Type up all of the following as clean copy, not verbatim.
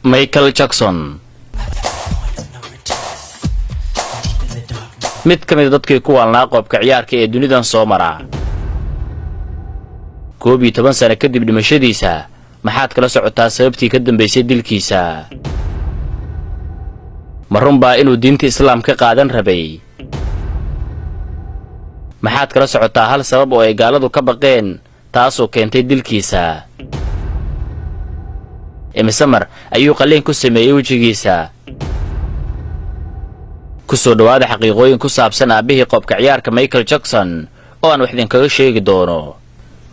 Michael Jackson, mid ka mida dadkii ku waalnaa qoobka ciyaarka ee dunidan soo mara. 11 sano kadib dhimashadiisa, maxaad kala socotaa sababtii ka dambaysay dilkiisa? Ma runbaa inuu diinta Islaam ka qaadan rabay? Maxaad kala socotaa hal sabab oo ay gaaladu ka baqeen, taasoo keentay dilkiisa? Imise mar ayuu qalliin ku sameeyey wejigiisa? Ku soo dhowaada xaqiiqooyin ku saabsan aabbihii qoobka ciyaarka Michael Jackson, oo aan wax idinkaga sheegi doono.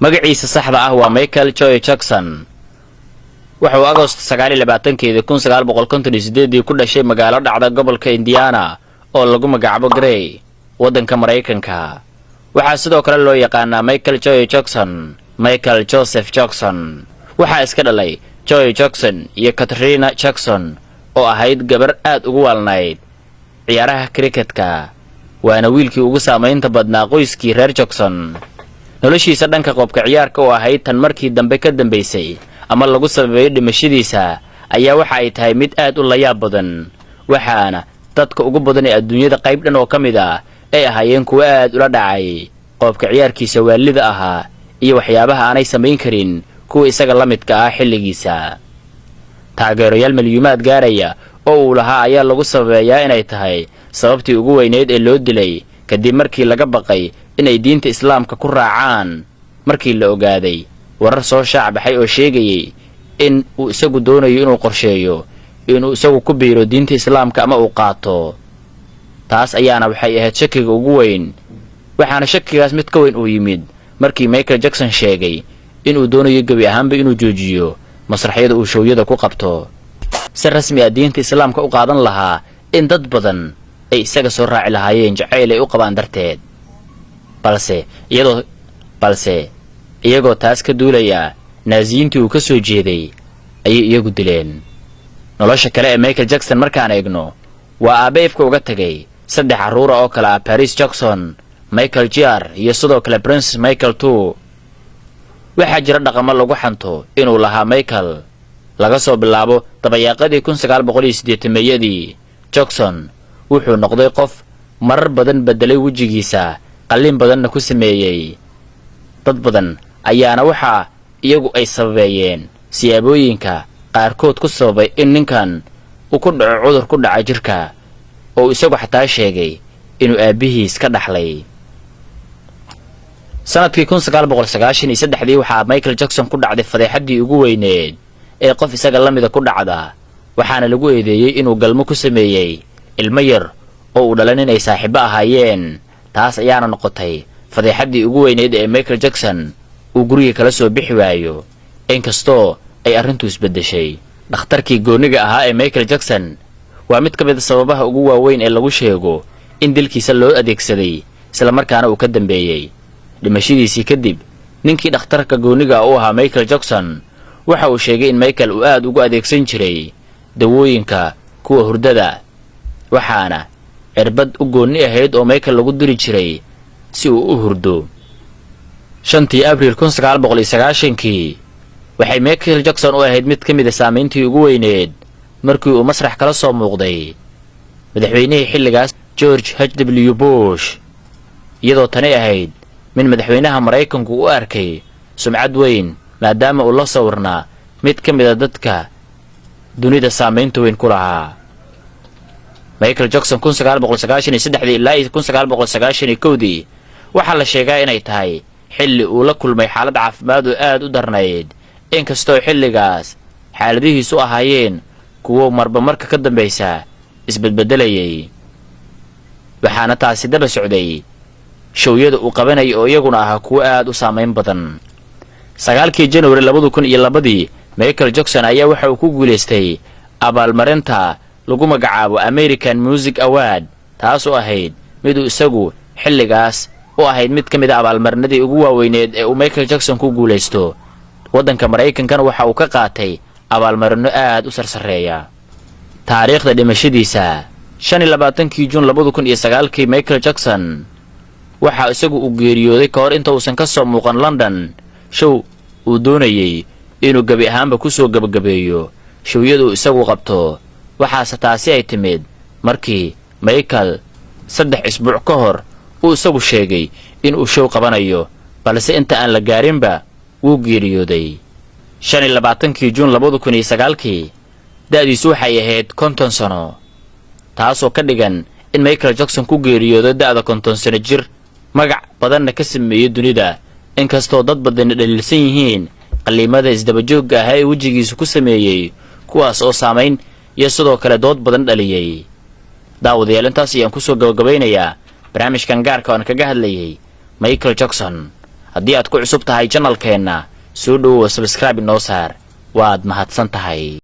Magaciisa saxda ah waa Michael Joy Jackson. Wuxuu Agost 29-keedii 1958-dii ku dhashay magaalo dhacda gobolka Indiana oo lagu magacaabo Gray, waddanka Maraykanka. Waxaa sidoo kale loo yaqaanaa Michael Joy Jackson, Michael Joseph Jackson. Waxaa iska dhalay Joy Jackson iyo Katrina Jackson, oo ahayd gabar aad ugu waalnayd ciyaaraha cricketka, waana wiilkii ugu saamaynta badnaa qoyskii reer Jackson. Noloshiisa dhanka qoobka ciyaarka, oo ahayd tan markii dambe ka dambaysay ama lagu sababeeyo dhimashadiisa, ayaa waxa ay tahay mid aad u layaab badan, waxaana dadka ugu badan ee adduunyada qayb dhan oo ka mid ah ay ahaayeen kuwo aad ula dhacay qoobka ciyaarkiisa waalida ahaa iyo waxyaabaha aanay samayn karin kuwa isaga la midka ah xilligiisa. Taageerayaal milyuumaad gaaraya oo uu lahaa ayaa lagu sababeeyaa inay tahay sababtii ugu weyneyd ee loo dilay, kadib markii laga baqay inay diinta Islaamka ku raacaan, markii la ogaaday warar soo shaac baxay oo sheegayay in uu isagu doonayo inuu qorsheeyo inuu isagu ku biiro diinta Islaamka ama uu qaato. Taas ayaana waxay ahayd shakiga ugu weyn, waxaana shakigaas mid ka weyn uu yimid markii Michael Jackson sheegay inuu doonayo gebi ahaanba inuu joojiyo masraxyada uu showyada ku qabto, si rasmi ah diinta Islaamka u qaadan lahaa, in dad badan ay isaga soo raaci lahaayeen jacayl ay u qabaan darteed. Balse iyagoo taas ka duulaya, Naasiyiintii uu ka soo jeeday ayay iyagu dileen. Nolosha kale ee Michael Jackson markaan eegno, waa aabbe ifka uga tegay saddex carruura oo kale ah Paris Jackson, Michael Jr iyo sidoo kale Prince Michael II. Waxaa jira dhaqamo lagu xanto inuu lahaa Michael laga soo bilaabo dabayaaqadii 1980-meeyadii. Jackson wuxuu noqday qof marar badan beddelay wejigiisa, qalliin badanna ku sameeyey. Dad badan ayaana waxaa iyagu ay sababeeyeen siyaabooyinka qaarkood ku sababay in ninkan uu ku dhaco cudur ku dhaca jirka, oo isagu xataa sheegay inuu aabbihiis ka dhaxlay. Sanadkii 1993-dii waxaa Michael Jackson ku dhacday fadeexaddii ugu weyneed ee qof isaga la mida ku dhacda, waxaana lagu eedeeyey inuu galmo ku sameeyey ilmo yar oo uu dhalay nin ay saaxiibo ahaayeen. Taas ayaana noqotay fadeexaddii ugu weyneyd ee Michael Jackson uu guriga kala soo bixi waayo, inkastoo ay arrintu isbeddeshay. Dhakhtarkii gooniga ahaa ee Michael Jackson waa mid ka mid a sababaha ugu waaweyn ee lagu sheego in dilkiisa loo adeegsaday, islamarkaana uu ka dambeeyey. Dhimashadiisii kadib, ninkii dhakhtarka gooniga u ahaa Michael Jackson waxa uu sheegay in Michael uu aad ugu adeegsan jiray dawooyinka kuwa hurdada, waxaana cirbad u goonni ahayd oo Michael lagu diri jiray si uu u hurdo. 5-tii Abriil 1990-kii waxay Michael Jackson u ahayd mid ka mid a saamayntii ugu weyneed, markii uu masrax kala soo muuqday madaxweynihii xilligaas, George H W Bush, iyadoo tani ahayd mid madaxweynaha Maraykanku u arkay sumcad weyn, maadaama uu la sawirnaa mid ka mid a dadka dunida saamaynta weyn ku lahaa. Michael Jackson 1993-dii ilaa 1991-dii waxaa la sheegaa inay tahay xilli uu la kulmay xaalad caafimaad oo aad u darnayd, inkastoo xilligaas xaaladihiisu ahaayeen kuwo marba marka ka dambaysa isbedbedelayay. Waxaana taasi daba socday showyada uu qabanayay, oo iyaguna ahaa kuwo aad u saamayn badan. 9-kii Januari 2002-dii Michael Jackson ayaa waxa uu ku guulaystay abaalmarinta lagu magacaabo American Music Award, taasoo ahayd miduu isagu xilligaas u ahayd mid ka mid a abaalmarinadii ugu waaweyneed ee uu Michael Jackson ku guulaysto. Waddanka Maraykankana waxa uu ka qaatay abaalmarino aad u sarsareeya. Taariikhda dhimashadiisa, 25-kii Juun 2009-kii, Michael Jackson waxaa isagu uu geeriyooday ka hor inta uusan ka soo muuqan London show uu doonayey inuu gebi ahaanba ku soo gebagabeeyo. showyadu isagu qabto. Waxaase taasi ay timid markii Michael 3 isbuuc ka hor uu isagu sheegay inuu show qabanayo, balse inta aan la gaarinba wuu geeriyooday 25-kii Juun 2009-kii. Da'diisu waxay ahayd 50 sano, taasoo ka dhigan in Michael Jackson ku geeriyoodo da'da 50 sano jir, magac badanna ka sameeyey dunida, inkastoo dad badani dhaliilsan yihiin qalliimada isdabajoogga ah ee wejigiisu ku sameeyey, kuwaas oo saamayn iyo sidoo kale dood badan dhaliyey. Daawadayaal, intaas ayaan kusoo gabagabaynayaa barnaamijkan gaarka oan kaga hadlayay Michael Jackson. Haddii aad ku cusub tahay channelkeenna, soo dhowowa, subscribe inoo saar. Waad mahadsan tahay.